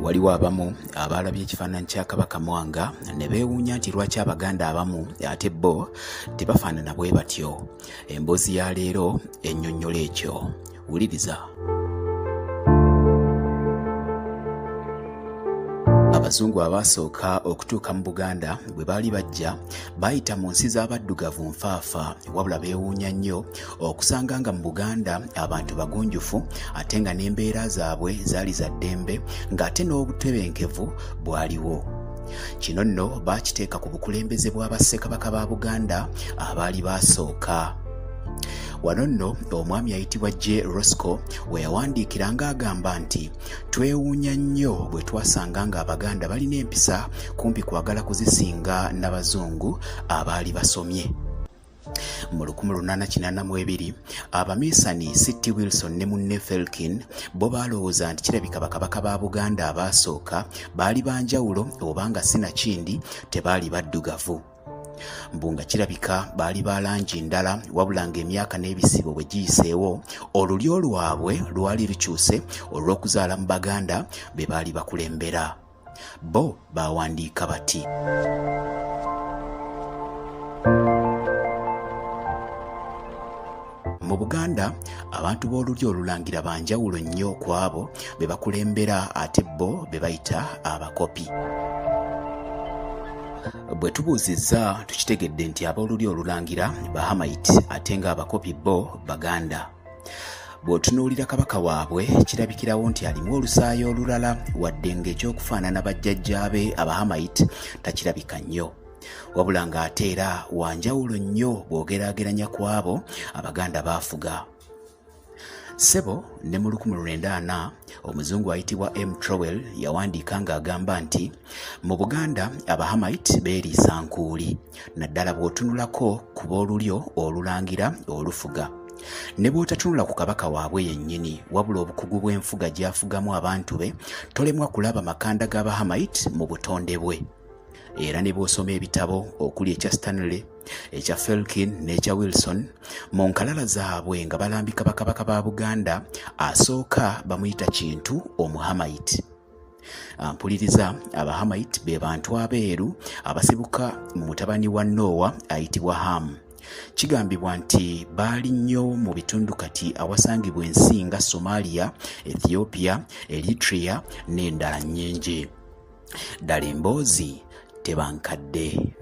Waliwo abamu abaalabye ekifaananyi kya Kabaka Mwanga ne beewuunya nti lwaki Abaganda abamu ate bo tebafaanana bwe batyo. Emboozi ya leero ennyonnyola ekyo. Wuliriza. Abazungu abaasooka okutuuka mu Buganda bwe baali bajja baayita mu nsi z'abaddugavu nfaafa, wabula beewuunya nnyo okusanga nga mu Buganda abantu bagunjufu ate nga n'embeera zaabwe zaali za ddembe ng'ate n'obutebenkevu bwaliwo. Kino nno baakiteeka ku bukulembeze bwa bassekabaka ba Buganda abaali baasooka. Wano nno omwami ayitibwa J. Roscoe we yawandiikira ng'agamba nti twewuunya nnyo bwe twasanga ng'Abaganda balina empisa kumpi kwagala kuzisinga n'Abazungu abaali basomye. Mu 1882 abaminsani C.T. Wilson ne munne Felkin bo baalowooza nti kirabika bakabaka ba Buganda abaasooka baali ba njawulo oba nga sinakindi tebaali baddugavu. Mbu nga kirabika baali ba langi ndala, wabula ng'emyaka n'ebisibo bwe giyiseewo olulyo lwabwe lwali lukyuse olw'okuzaala mu Baganda be baali bakulembera. Bo baawandiika bati: Mu Buganda abantu b'olulyo olulangira ba njawulo nnyo ku abo be bakulembera ate bo be bayita abakopi. Bwe tubuuzizza tukitegedde nti ab'olulyo olulangira Bahamite ate ng'abakopi bo Baganda. Bw'otunuulira kabaka waabwe kirabikirawo nti alimu olusaayi olulala, wadde ng'ekyokufaanana bajjajjaabe Abahamite takirabika nnyo, wabula ng'ate era wa njawulo nnyo bw'ogeraageranya ku abo Abaganda baafuga. Ssebo ne mu 1940 omuzungu ayitibwa M. Trowell yawandiika ng'agamba nti mu Buganda Abahamite beeriisa nkuuli, naddala bw'otunulako ku b'olulyo olulangira olufuga. Ne bw'otatunula ku kabaka waabwe yennyini, wabula obukugu bw'enfuga gy'afugamu abantu be, tolemwa kulaba makanda g'Abahamite mu butonde bwe. Era ne bw'osoma ebitabo okuli ekya Stanley, ekya Felkin n'ekya Wilson, mu nkalala zaabwe nga balambika bakabaka ba Buganda, asooka bamuyita Kintu Omuhamite. Mpuliriza, Abahamite be bantu abeeru abasibuka mu mutabani wa Nowa ayitibwa Hamu. Kigambibwa nti baali nnyo mu bitundu kati awasangibwa ensi nga Somalia, Ethiopia, Eritrea n'endala nnyingi. Ddala emboozi tebankadde.